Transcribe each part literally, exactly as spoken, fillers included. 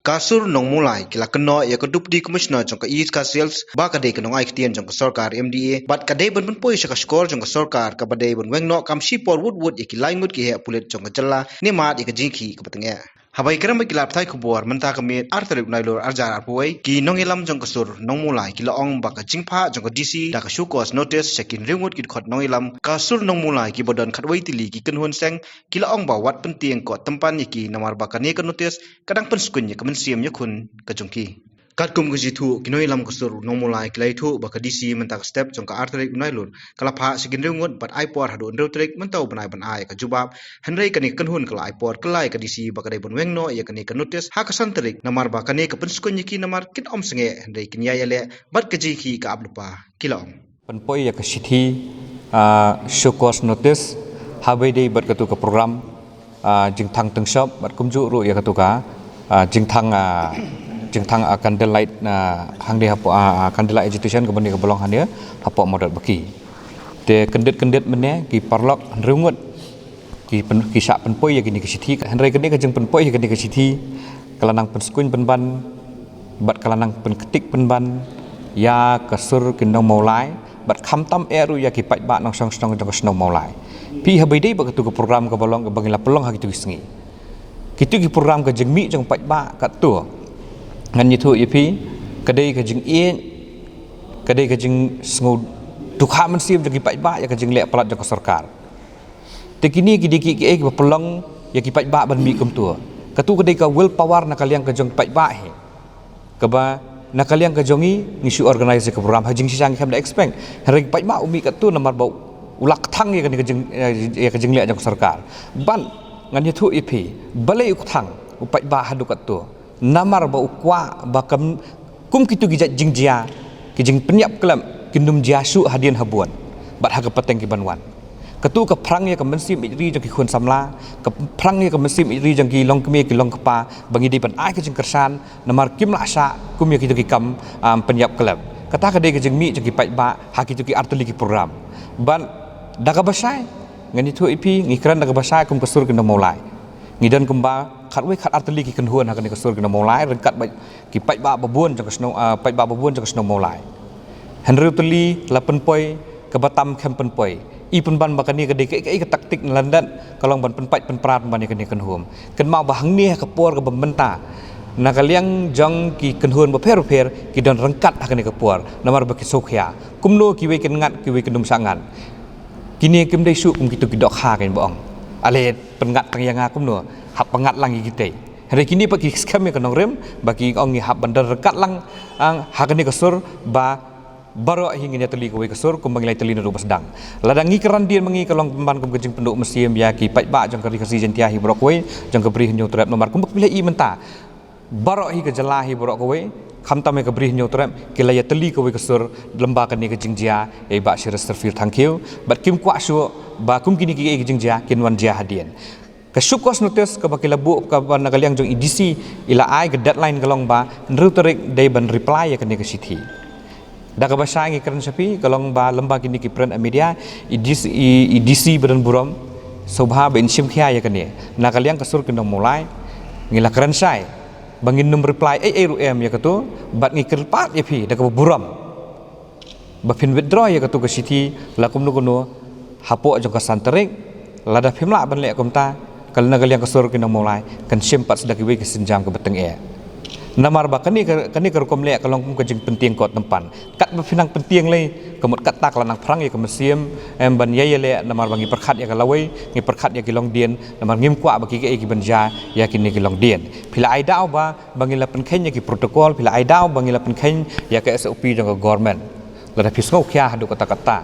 Ka sur Nongmulai ki la kynnoh ïa ka Deputy Commissioner jong ka East Khasi Hills ba ka dei ka nongai ktien jong ka sorkar M D A bad ka dei ban pynpoi sha ka shkor jong ka sorkar kaba dei ban weng noh kam shipor wut wut ïa ki lai ngut ki heh pulit jong ka jylla ne mad ïa ka jingkhih kaba tyngeh. Haba ïakren bad ki lad pathai khubor mynta ka miet ar tarik u Nailur ar hajar arphew wei, ki nongïalam jong ka sur Nongmulai ki la ong ba ka jingphah jong ka D C da ka show cause notice sha ki hynriew ngut ki dkhot nongïalam ka sur Nongmulai kiba don khatwei tylli ki kynhun seng, ki la ong ba wat pyntieng kot tympan ïa ki namar ba kane ka notice ka dang pynskun ïa ka mynsiem ïakhun ka jong ki. Katkum ka jingthoh, ki nongïalam ka sur Nongmulai ki la ïathuh ba ka D C mynta ka step jong ka ar tarik u Nailur ka la phah sha ki hynriew ngut bad ai por haduh hynriew tarik mynta u bnai ban ai ka jubab. Hynrei kane ka kynhun ka la ai por kylla ïa ka D C ba ka dei ban weng noh ïa kane ka notice ha ka san tarik namar ba kane ka pynskun ïa ki namar kin ym sangeh hynrei kin ïai ïaleh bad ka jingkhih ka ap lypa, ki la ong. Pynpoi ïa ka shithi, ah, show cause notice, haba ïadei bad katu ka program, ah, jingthang tyngshop, bad kumjuh ruh ïa katu ka, ah, jingthang, ah, jingthang, ah, candlelight, ah, hangne hapoh, ah, ah, candlelight agitation kaba ne kaba long hangne hapoh Mawdatbaki. Te kyndit-kyndit mynne ki paralok hynriew ngut ki pyn-, ki shah pynpoi ïa kine ki shithi, hynrei kane ka jingpynpoi ïa kine ki shithi ka la nang pynskun pynban bad ka la nang pynktik pynban ïa ka sur ki nong Mawlai bad khamtam eh ruh ïa ki paidbah nongshong shnong jong ka shnong Mawlai. Phi, haba ïadei bad katu ka program kaba long kaba ngi la pynlong ha kitu ki sngi, kitu ki program ka jingmih jong paidbah katto, ngan ïathuh ïa phi, ka dei ka jingïeit, ka dei ka jingsngew dukha mynsiem jong ki paidbah ïa ka jingleh palat jong ka sorkar. Te kine ki dei ki, ki, kiei kiba pynlong ïa ki paidbah ban mih kumto. Katu ka dei ka will power na ka liang ka jong paidbah hi. Kaba na ka liang ka jong ngi, ngi shu organize ka program ha jingshisha ngi khlem da expect. Hynrei paidbah u mih katto namar ba u la kthang ïa kane ka jing, ïa ka jingleh jong ka sorkar. Bad ngan ïathuh ïa phi, balei u kthang u paidbah haduh katto? Namar ba u kwah ba kam, kum kitu ki jait jingjia, ki jingpynïap khlem, kin ym jia shuh hadien habud bad ha ka pateng kiban wan. Katu ka phrang ïa ka mynsiem ïeit ri jong ki khun samla, ka phrang ïa ka mynsiem ïeit ri jong ki longkmie ki longkpa ba ngi dei ban ai ka jingkyrshan namar kim lah shah kum ïa kitu ki kam, um, pynïap khlem. Kata ka dei ka jingmih jong ki paidbah ha kitu ki artylli ki program. Bad da kaba shai, ngan ïathuh ïa phi, ngi kren da kaba shai kum ka sur ki nong Mawlai. Ngi don kumba khatwei khatar tylli ki kynhun ha kane ka sur ki nong Mawlai ryngkat bad ki paidbah babun jong ka shnong, ah, paidbah babun jong ka shnong Mawlai. Hynriew tylli la pynpoi, kaba tam khlem pynpoi. I pynban ba kane ka dei kaei kaei ka taktik na lyndet ka long ban pynpait pynpra pynban ïa kane ka kynhun. Kynmaw ba hangne ha ka por kaba mynta na ka liang jong ki kynhun bapher bapher ki don ryngkat ha kane ka por namar ba ki sngewkhia. Kumno kiwei kin ngat, kiwei kin ym shah ngat. Kine kim dei shuh kum kitu ki dohkha, kin ba ong, ale pynngat tang ïa nga kumno, hap pynngat lang ïa kitei. Hynrei kine pat ki skhem ïa ka nongrim ba ki ong ngi hap ban don ryngkat lang, ah, ha kane ka sur ba baroh hi ngin ïatylli kawei ka sur kumba ngi la ïatylli naduh ba sdang. Lada ngi kren dien ma ngi ka long pynban kum ka jingpynduh mynsiem ïa ki paidbah jong ka Ri Khasi Jaiñtia hi baroh kawei, jong ka Bri Hynñiewtrep namar kumba phi la i mynta. Baroh hi ka jylla hi baroh kawei, khamtam ïa ka Bri Hynñiewtrep, ki la ïatylli kawei ka sur lyngba kane ka jingjia ïa i Bah Sherishar Thangkhiew, bad kim kwah shuh ba kum kine kiei kiei ki jingjia kin wan jia hadien. Ka show cause notice kaba ki la buh kaba na ka liang jong i D C i la ai ka deadline ka long ba hynriew tarik dei ban reply ïa kane ka shithi. Da kaba shai ngi kren sha phi ka long ba lyngba kine ki print media, i D C, i, i D C ba don burom, sngewbha ba in shim khia ïa kane. Na ka liang ka sur ki nong Mawlai ngi la kren shai ba ngin ym reply ei ei ruh em ïa katu, bad ngi kyrpad ïa phi da kaba burom ba phin withdraw ïa katu ka shithi la kumno kumno hapoh jong ka san tarik. Lada phim lah ban leh kumta, ka, na ka liang ka sur ki nong Mawlai kan shim pat sdang kiwei ki sienjam kiba tyngeh. Namar ba kane ka, kane ka rukom leh ka long kum ka jingpyntieng kot tympan. Katba phi nang pyntieng lei, ka mut katta ka la nang phrang ïa ka mynsiem, em, ban ïai ïaleh namar ba ngi pyrkhat ïa ka lawei, ngi pyrkhat ïa ki longdien, namar ngim kwah ba kiei kiei kiban jia ïa kine ki longdien. Phi la ai daw ba ba ngi la pynkheiñ ïa ki protocol, phi la ai daw ba ngi la pynkheiñ ïa ka S O P jong ka government. Lada phi sngewkhia haduh katta katta,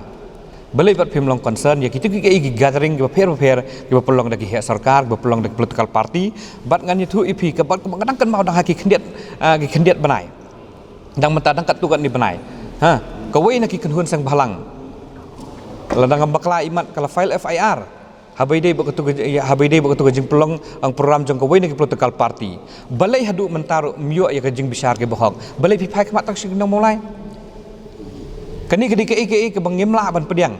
balei pat phim long concern ïa kitu kiei kiei ki gathering kiba pher bapher kiba pynlong da ki heh sorkar, kiba pynlong da ki political party? Bad ngan ïathuh ïa phi, kaba, kaba nga dang kynmaw dang ha ki khyndiat, ah, ki khyndiat bnai. Dang mynta dang katto katne bnai, ha, kawei na ki kynhun seng bhalang, lada ngam bakla imat, ka la file F I R. Haba ïadei bad katu ka, haba ïadei bad katu ka jingpynlong, ah, program jong kawei na ki political party. Balei haduh mynta ruh ym ïoh ïa ka jingbishar kaba hok? Balei phi phai khmat tang sha ki nong Mawlai? Kane ka dei kaei kaei kaba ngim lah ban pdiang.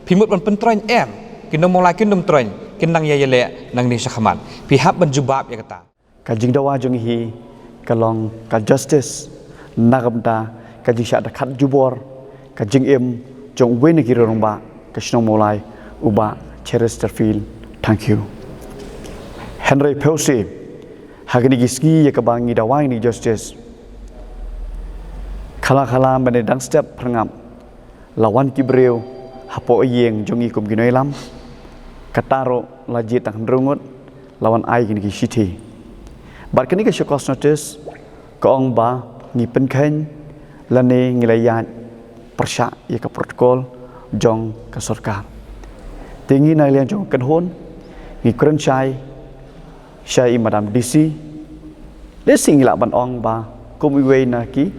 Phi mut ban pyntroiñ em? Ki nong Mawlai kin ym troiñ, kin nang ïai ïaleh nangne shakhmat. Phi hap ban jubab ïa kata. Ka jingdawa jong ngi hi, ka long ka justice, na ka bynta ka jingshah da khat jubor ka jingim jong uwei na ki rangbah ka shnong Mawlai, u Bah Cheristerfield Thangkhiew. Hynrei pyrshah ha kine ki sngi ïa kaba ngi dawa ïa kine ki justice, khala khala mynne dang step pyrngap la wan ki briew hapoh ïing jong ngi kum ki nongïalam, kata ruh la jied tang hynriew ngut, la wan ai kine ki shithi. Bad kane ka show cause notice ka ong ba ngi pynkheiñ lane ngi la ïaid pyrshah ïa ka protocol jong ka sorkar. Te ngi na liang jong ka kynhun ngi kren shai sha i Madam D C. Lehse ngi lah ban ong ba kum iwei na ki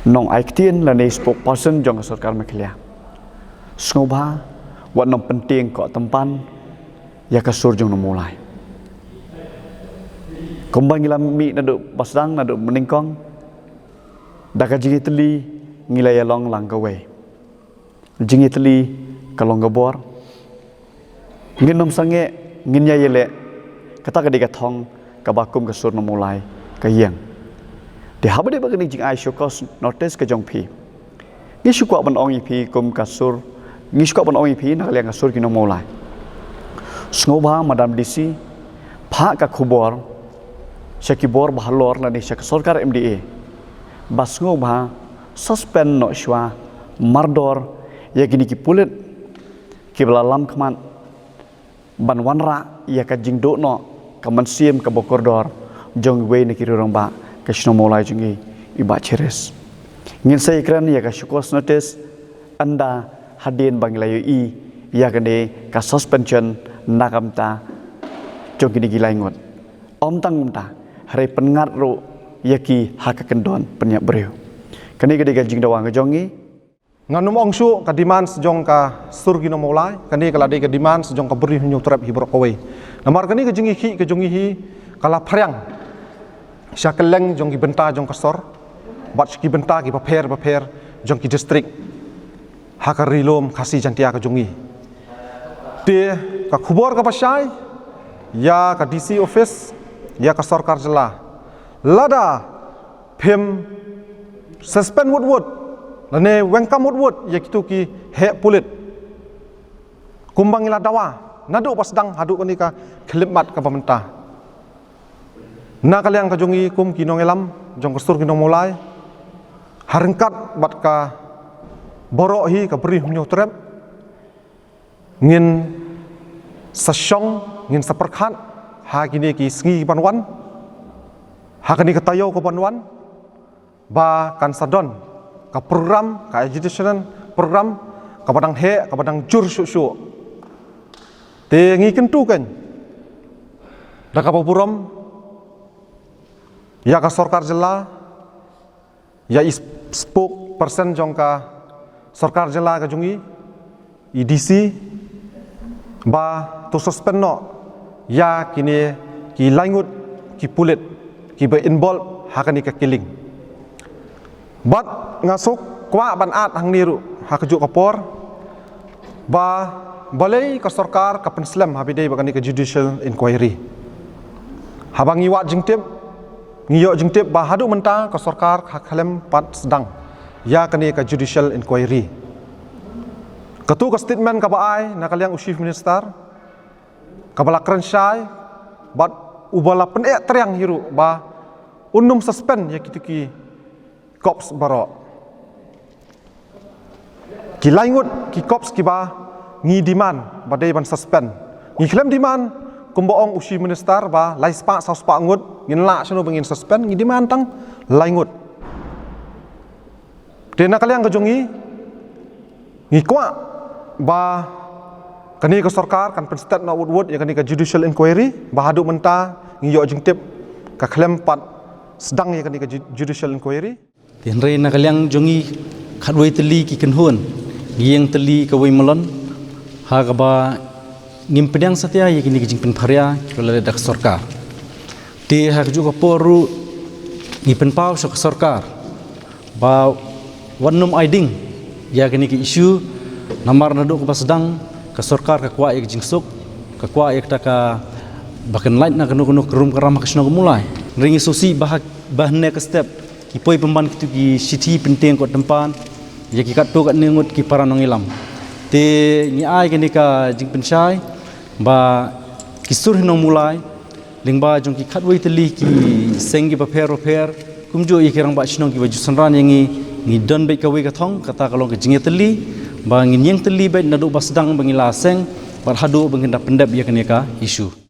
nongai ktien lane spokesperson jong ka sorkar Meghalaya, sngewbha wat nym pyntieng koh tympan ïa ka sur jong nong Mawlai. Kumba ngi la mih naduh ba sdang, naduh mynnyngkong, da ka jingïatylli ngi la ïalong lang kawei. Jingïatylli ka long ka bor. Ngin nym sangeh, ngin ïa ïaleh. Kata ka dei ka thong kaba kum ka sur nong Mawlai ka ïeng. Te haba dei ba kane ka jingai show cause notice ka jong phi, ngi shu kwah ban ong ïa phi kum ka sur, ngi shu kwah ban ong ïa phi na ka liang ka sur ki nong Mawlai, sngewbha Madam D C, phah ka khubor sha ki bor bahalor lane sha ka sorkar M D A ba sngewbha suspend noh shuwa mardor ïa kine ki pulit kiba la lam khmat ban wanrah ïa ka jingduh noh ka mynsiem kaba kordor jong iwei na ki rangbah ka shnong Mawlai jong ngi, i Bah Cheris. Ngin sa ïakren ïa ka show cause notice ynda hadien ba ngi la ïohi ïa kane ka suspension na ka bynta jong kine ki lai ngut. Ym tang kumta, hynrei pynngat ruh ïa ki ha ka kyndon pynïap briew. Kane ka dei ka jingdawa ka jong ngi. Ngan nym ong shuh ka demands jong ka sur ki nong Mawlai, kane ka la dei ka demands jong ka Bri Hynñiewtrep hi baroh kawei. Namar kane ka jingïakhih ka jong ngi hi ka la phriang sha kylleng jong ki bynta jong ka sor bad sha ki bynta kiba pher bapher jong ki district ha ka Ri Lum Khasi Jaiñtia ka jong ngi. Te ka khubor kaba shai ïa ka D C office, ïa ka sorkar jylla, lada phim suspend wut wut lane weng kam wut wut ïa kito ki heh pulit kumba ngi la dawa naduh ba sdang haduh kane ka khyllipmat kaba mynta, na ka liang ka jong ngi kum ki nongïalam jong ka sur ki nong Mawlai, ha ryngkat bad ka baroh hi ka Bri Hynñiewtrep, ngin sa shong, ngin sa pyrkhat ha kine ki sngi ban wan, ha kane ka taïew ka ban wan, ba kan sa don ka program, ka agitation program kaba dang heh, kaba dang jur shuh shuh. Te ngi kyntu kein da kaba burom ïa ka sorkar jylla, ïa i spokesperson jong ka sorkar jylla ka jong ngi, i D C, ba to suspend noh ïa kine ki lai ngut ki pulit kiba involve ha kane ka killing. Bad nga sngewkwah ban add hangne ruh ha kajuh ka por ba balei ka sorkar ka pynslem haba ïadei bad kane ka judicial inquiry. Haba ngi wad jingtip, ngi ïoh jingtip ba haduh mynta ka sorkar ka khlem pat sdang ïa kane ka judicial inquiry. Kato ka statement kaba ai na ka liang u Chief Minister, kaba la kren shai bad uba la pyneh triang hi ruh ba un nym suspend ïa kito ki cops baroh. Ki lai ngut ki cops kiba ngi demand ba dei ban suspend. Ngi khlem demand kumba ong u Chief Minister ba lai spah saw spah ngut, ngin lah shano ba ngin suspend, ngi demand tang lai ngut. Te na ka liang ka jong ngi, ngi kwah ba kane ka sorkar kan pynstet noh wut wut ïa kane ka judicial inquiry, ba haduh mynta ngi ïoh jingtip ka khlem pat sdang ïa kane ka ju-, judicial inquiry. Te hynrei na ka liang jong ngi khatwei tylli ki kynhun, ngi ïeng tylli kawei madan, ha kaba ngim pdiang satia ïa kine ki jingpynpharia kiba la leh da ka sorkar. Te ha kajuh ka por ruh ngi pynpaw sha ka sorkar ba wat nym ai ding ïa kine ki issue, namar naduh kaba sdang ka sorkar ka kwah ïa ka jingsuk, ka kwah ïa kata kaba kan lait na kano kano ka rum ka ram ha ka shnong ka Mawlai. Ring i sosi bah, bah ne ka step ki poi pynban kitu ki shithi pyntieng kot tympan ïa ki katto katne ngut ki para nongïalam. Te ngi ai kane ka jingpynshai ba ki sur hi nong Mawlai lyngba jong ki khatwei tylli ki seng ki bapher bapher kumjuh ïa ki rangbah shnong ki ba ju synran ïa ngi, ngi don beit kawei ka thong, kata ka long ka jingïatylli ba ngin ïeng tylli beit naduh ba sdang ba ngi la seng bad haduh ba ngin da pyndep ïa kane ka issue.